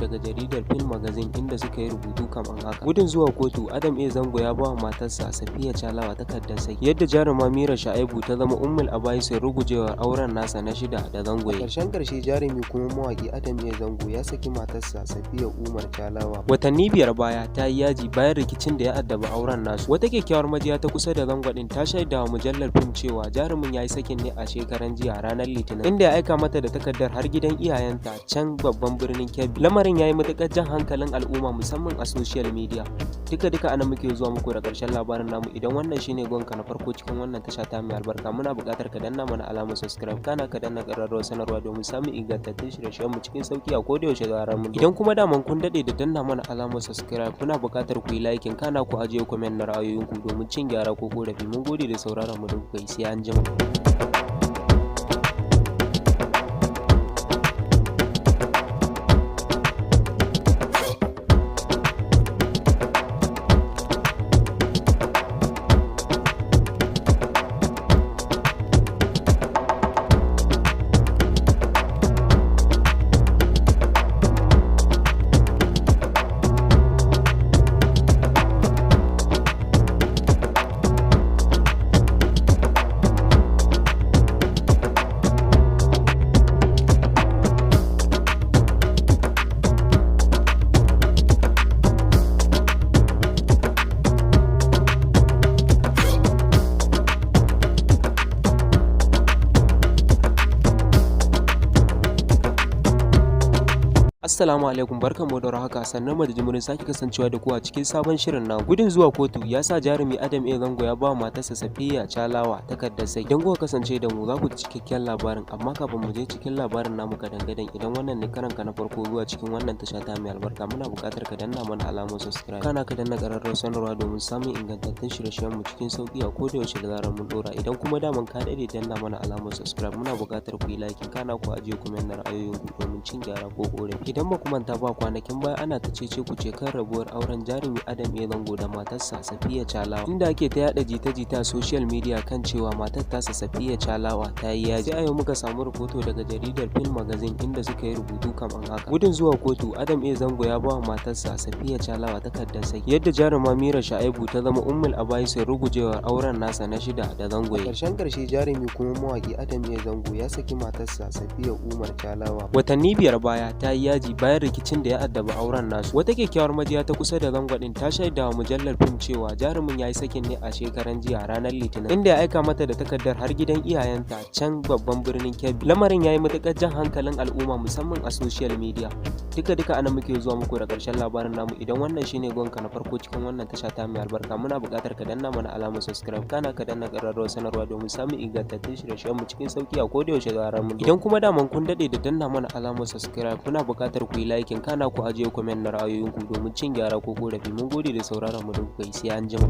daga jaridar Pin Magazine inda suka yi rubutu kamar haka. Gudun zuwa kotu, Adam A. Zango ya ba wa matarsa Safiya Chalawa takardar saki. Yadda jaruma Mira Shaibu ta zama ummul abaisin rugujewar auren nasa na shida da Zango ya yi. Ƙarshen ƙarshe jarumi kuma mawaƙi Adam A. Zango ya saki matarsa Safiya Umar Chalawa. Watanni 5 baya ta yi yaji bayan rikicin da ya addabi auren nasu. Wata kyakkyawar majiya ta kusa da Zango din ta shaida wa mujallar fim cewa jarumin ya yi sakin ne a shekaran jiya ranar Litinin, inda ya aika mata da takardar har gidan iyayenta can babban birnin Kebbi. Lamarin ya yi matuƙar jan hankalin al'umma musamman a social media. Duka duka anan muke zuwa muku da ƙarshen labarin namu. Idan wannan shine gonka na farko cikin wannan tasha ta mai albarka, muna buƙatar ka danna mana alamar subscribe, kana ka danna ƙararrawar sanarwa domin samun ingantattun shirye-shiryen mu cikin sauki a koda yaushe zarar mun. Idan kuma daman kun daɗe da danna mana alamar subscribe, kuna buƙatar ku yi liking, kana ku ajiye comment na ra'ayoyinku domin cin gyara ko ƙorafi. Mun gode da sauraron mu da kuka yi, sai an jima. Assalamu alaikum, barkanmu da warhaka, sannan mu da jimirin sake kasancewa da ku a cikin sabon shirin na. Gudun zuwa kotu ya sa jarumi Adam A. Zango ya ba matarsa Safiya Chalawa takardar saki. Idan kuka kasance da mu za ku ji cikakken labarin, amma kafin mu je cikin labarin namu gadan-gadan, idan wannan ne karanka na farko zuwa cikin wannan tasha ta mai albarka, muna buƙatar ka danna mana alamar subscribe, kana ka danna ƙararrawar sanarwa domin samun ingantattun shirye-shiryen mu cikin sauki a koda yaushe da zarar mun dora. Idan kuma daman ka daɗe danna mana alamar subscribe, muna buƙatar ku yi like, kana ku ajiye comment na ra'ayoyinku domin cin gyara ko ƙorafi. Idan ba ku manta ba, kwanakin baya ana ta cece kuce kan rabuwar auren jarumi Adam A. Zango da matarsa Safiya Chalawa, inda ake ta yada jita-jita a social media kan cewa matar tasa Safiya Chalawa ta yi yaji. Sai a yau muka samu rahoto daga jaridar Pin Magazine inda suka yi rubutu kamar haka. Gudun zuwa kotu, Adam A. Zango ya ba wa matarsa Safiya Chalawa takardar saki. Yadda jaruma Mira Shaibu ta zama ummul abaisin rugujewar auren nasa na shida da Zango ya yi. Ƙarshen ƙarshe jarumi kuma mawaƙi Adam A. Zango ya saki matarsa Safiya Umar Chalawa. Watanni 5 baya ta yi yaji bayan rikicin da ya addabi auren nasu. Wata kyakkyawar majiya ta kusa da Zango din ta shaida wa mujallar fim cewa jarumin ya yi sakin ne a shekaran jiya ranar Litinin, inda ya aika mata da takardar har gidan iyayenta can babban birnin Kebbi. Lamarin ya yi matuƙar jan hankalin al'umma musamman a social media. Duka duka anan muke zuwa muku da ƙarshen labarin namu. Idan wannan shine gonka na farko cikin wannan tasha ta mai albarka, muna buƙatar ka danna mana alamar subscribe, kana ka danna ƙararrawar sanarwa domin samun ingantattun shirye-shiryen mu cikin sauki a koda yaushe zarar mun. Idan kuma daman kun daɗe da danna mana alamar subscribe, kuna buƙatar ku yi liking, kana ku ajiye comment na ra'ayoyinku domin cin gyara ko ƙorafi. Mun gode da sauraron mu da kuka yi, sai an jima.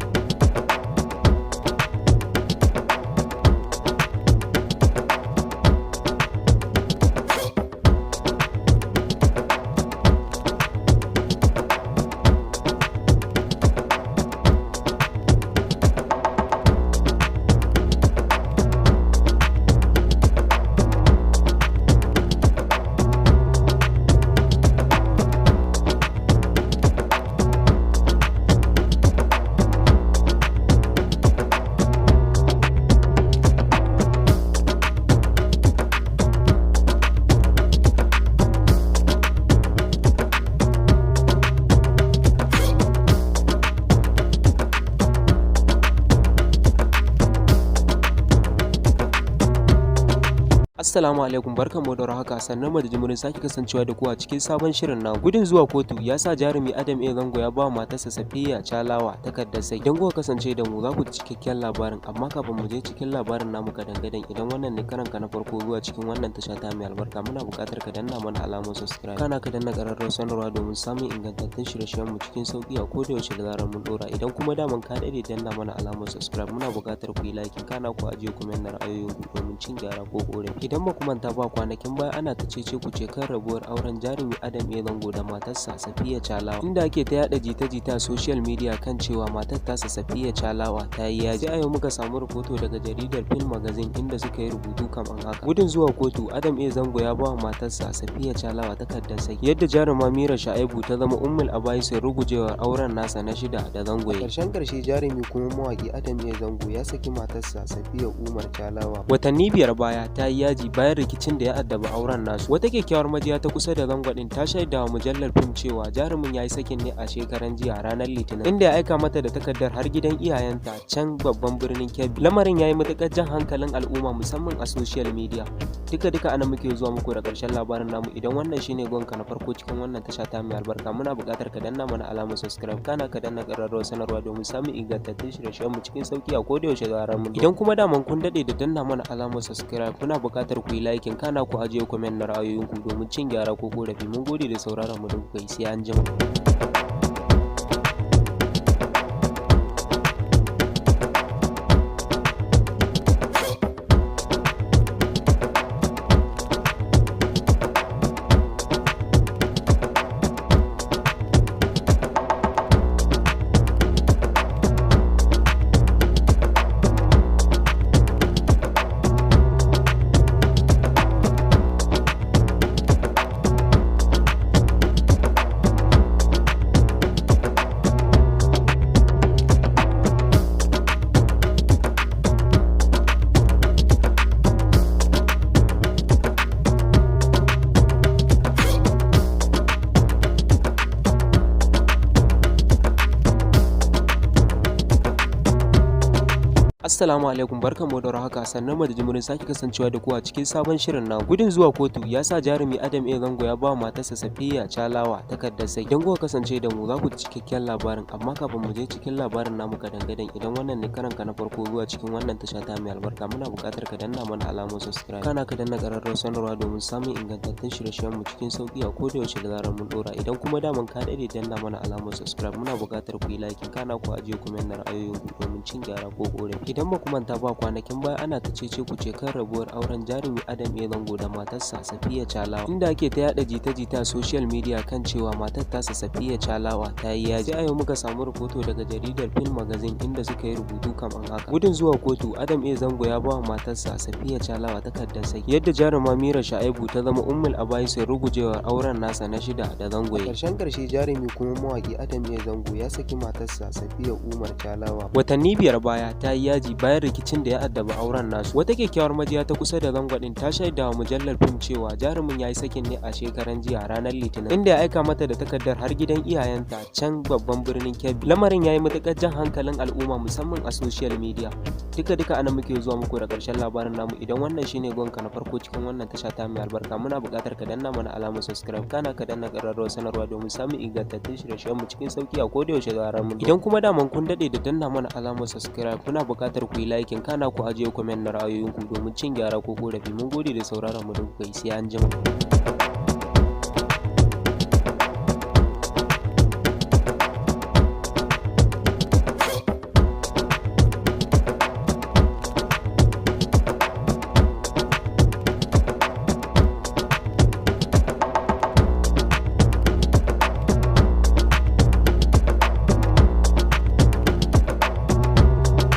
Assalamu alaikum, barkanmu da warhaka, sannan mu da jimirin sake kasancewa da ku a cikin sabon shirin na. Gudun zuwa kotu ya sa jarumi Adam A. Zango ya ba wa matarsa Safiya Chalawa takardar saki. Idan kuka kasance da mu za ku ji cikakken labarin, amma kafin mu je cikin labarin namu gadan-gadan, idan wannan ne karanka na farko zuwa cikin wannan tasha ta mai albarka, muna buƙatar ka danna mana alamar subscribe, kana ka danna ƙararrawar sanarwa domin samun ingantattun shirye-shiryen mu cikin sauki a koda yaushe da zarar mun dora. Idan kuma daman ka daɗe danna mana alamar subscribe, muna buƙatar ku yi like, kana ku ajiye comment na ra'ayoyinku domin cin gyara ko ƙorafi. Idan Idan ba ku manta ba, kwanakin baya ana ta cece kuce kan rabuwar auren jarumi Adam A Zango da matarsa Safiya Chalawa, inda ake ta yada jita-jita a social media kan cewa matar tasa Safiya Chalawa ta yi yaji. Sai a yau muka samu rahoto daga jaridar Pin Magazine inda suka yi rubutu kamar haka. Gudun zuwa kotu, Adam A Zango ya ba wa matarsa Safiya Chalawa takardar saki. Yadda jaruma Mira Shaibu ta zama ummul abaisin rugujewar auren nasa na shida da Zango ya yi. Karshen karshe, jarumi kuma mawaki Adam A Zango ya saki matarsa Safiya Umar Chalawa. Watanni 5 baya ta yi yaji bayan rikicin da ya addaba auren nasu. Wata kyakkyawar majiya ta kusa da Zango din ta shaida wa mujallar fim cewa jarumin ya yi sakin ne a shekaran jiya ranar Litinin, inda ya aika mata da takardar har gidan iyayenta can babban birnin Kebbi. Lamarin ya yi matuƙar jan hankalin al'umma musamman a social media. Duka duka anan muke zuwa muku da ƙarshen labarin namu. Idan wannan shine gonka na farko cikin wannan tasha ta mai albarka, muna buƙatar ka danna mana alamar subscribe, kana ka danna ƙararrawar sanarwa domin samun ingantattun shirye-shiryen mu cikin sauki a koda yaushe zarar mun. Idan kuma daman kun daɗe da danna mana alamar subscribe, kuna buƙatar ku yi liking, kana ku ajiye comment na ra'ayoyinku domin cin gyara ko ƙorafi. Mun gode da sauraron mu da kuka yi, sai anjima. Assalamu alaikum, barkanmu da warhaka, sannan mu da jimirin sake kasancewa da ku a cikin sabon shirin na gudun zuwa kotu ya sa jarumi Adam A Zango ya ba matarsa Safiya Chalawa takardar saki. Idan kuka kasance da mu za ku ji cikakken labarin, amma kafin mu je cikin labarin namu gadan-gadan, idan wannan ne karanka na farko zuwa cikin wannan tasha ta mai albarka, muna buƙatar ka danna mana alamar subscribe, kana ka danna ƙararrawar sanarwa domin samun ingantattun shirye-shiryen mu cikin sauki a koda yaushe da zarar mun dora. Idan kuma daman ka daɗe danna mana alamar subscribe, muna buƙatar ku yi liking, kana ku ajiye comment na ra'ayoyinku domin cin gyara ko ƙorafi. Idan ba ku manta ba, kwanakin baya ana ta cece kuce kan rabuwar auren jarumi Adam A Zango da matarsa Safiya Chalawa, inda ake ta yada jita-jita a social media kan cewa matar tasa Safiya Chalawa ta yi yaji. Sai a yau muka samu rahoto daga jaridar Pin Magazine inda suka yi rubutu kamar haka. Gudun zuwa kotu, Adam A Zango ya ba wa matarsa Safiya Chalawa takardar saki. Yadda jaruma Mira Shaibu ta zama ummul abaisin rugujewar auren nasa na shida da Zango ya yi. Karshen karshe, jarumi kuma mawaki Adam A Zango ya saki matarsa Safiya Umar Chalawa. Watanni 5 baya ta yi yaji bayan rikicin da ya addaba auren nasu. Wata kyakkyawar majiya ta kusa da Zango din ta shaida wa mujallar fim cewa jarumin ya yi sakin ne a shekaran jiya ranar Litinin, inda ya aika mata da takardar har gidan iyayenta can babban birnin Kebbi. Lamarin ya yi matuƙar jan hankalin al'umma musamman a social media. Duka duka anan muke zuwa muku da ƙarshen labarin namu. Idan wannan shine gonka na farko cikin wannan tasha ta mai albarka, muna buƙatar ka danna mana alamar subscribe, kana ka danna ƙararrawar sanarwa domin samun ingantattun shirye-shiryen mu cikin sauki a koda yaushe zarar mun. Idan kuma daman kun daɗe da danna mana alamar subscribe, kuna buƙatar ku yi liking, kana ku ajiye comment na ra'ayoyinku domin cin gyara ko ƙorafi. Mun gode da sauraron mu da kuka yi, sai anjima.